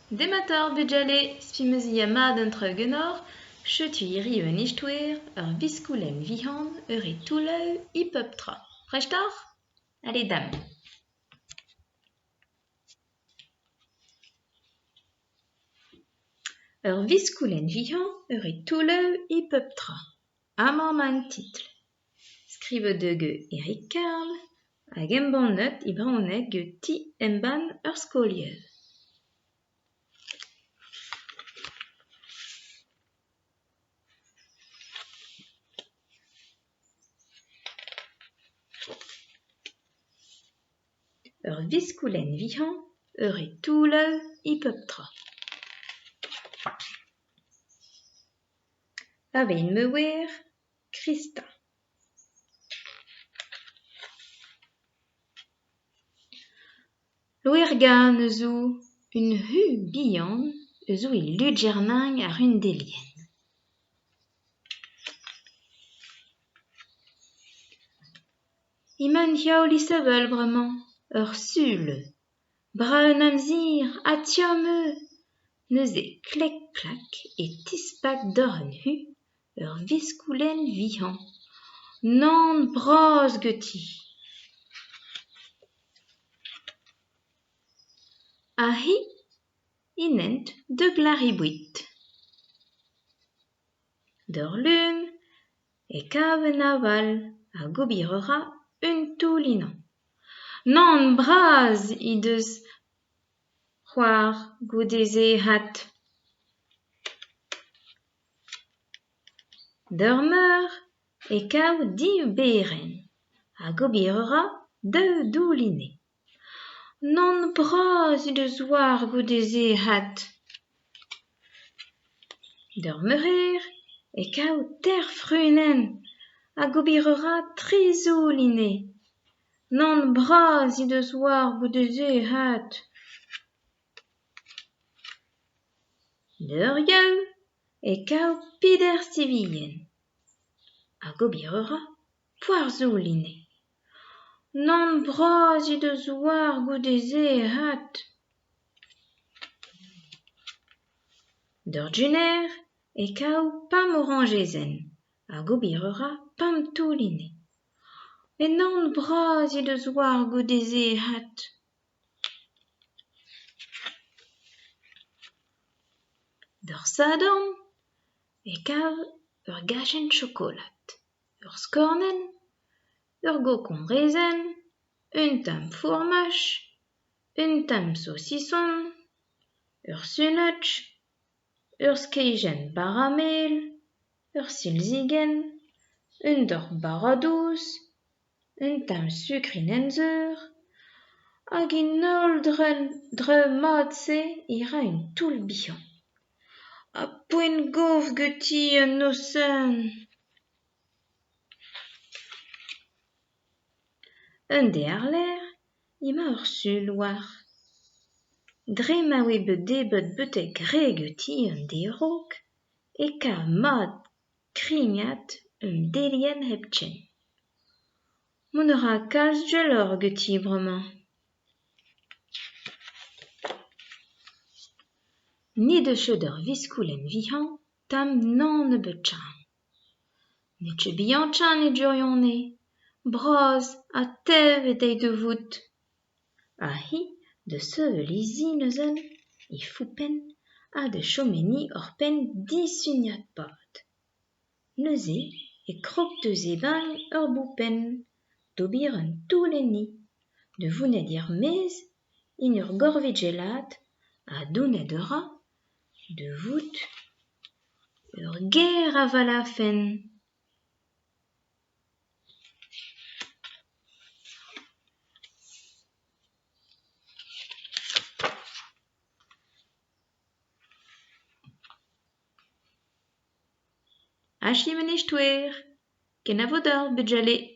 Dematoc'h bugale, spi 'm eus ya mat an traoù ganeoc'h. Setu hiriv un istoer, ur viskoulenn vihan, ur re toullañ e pep tra. Prest oc'h ? Allez dam. Ur viskoulenn vihan, ur re toullañ e pep tra. Amañ emañ an titl. Skrivet eo gant Eric Carle hag embannet e brezhoneg gant Ti-Embann ar Skolier. Ur viskoulenn vihan, ur re toullañ e pep tra. A-benn ma oar, Krista. Loergann a zo un ru bihan a zo e Lugernañ ar un delienn. Emañ an heol é sevel bremañ, ur sul. Brav an amzer ha tomm eo. Neuze klik-klak e tispak doc'h an ru ur viskoulenn vihan, naon bras ganti. Ha hi en hent da glask he boued. D'ur lun e kav un aval hag ober a ra un toull ennañ. Naon bras he deus c'hoar goude-se 'vat. D'ur meurzh e kav div berenn hag ober a ra daou doull enne. Naon bras he deus war goude-se 'vat. D'ur merc'her e kav teir frunenn hag ober a ra tri zoull enne. Naon bras he deus war goude-se 'vat. D'ur yaou e kav peder sivienn hag ober a ra pevar zoull enne. Naon bras he deus war goude-se 'vat. D'ur juner e kav pemp orañjezenn hag ober a ra pemp toull enne. Met naon bras he deus war goude-se 'vat. D'ar Sadorn e kav ur gachenn chokolad, ur skornenn, ur gokombrezenn, un tamm fourmaj, un tamm saosison, ur sunaj, ur skejenn bara-mel, ur silzigenn, un dorn bara-dous, un tamm sukrinenn-zeur hag an holl draoù mat-se e ra un toull bihan. Ha poent-gof ganti an noz-se. Un deiz àr-lerc'h emañ ur Sul war. Dre ma oa bet debret betek re ganti an deiz a-raok e kav mat krignat un delienn hepken. Mont a ra kalz gwelloc'h ganti bremañ. N'he deus ket ur viskoulenn vihan tamm naon ebet ken. N'eo ket bihan ken e gwirionez, bras ha tev eo deuet da vout. Ha hi da sevel he zi neuze, he foupenn, ha da chom enni oc'hpenn disuniad-pad. Neuze e krog da zebriñ ur boupenn, d'ober un toull enni, da vonet er-maez en ur gorvigellat ha donet a ra da vout ur gaer a valafenn. Achu ma istoer. Kenavo deoc'h bugale.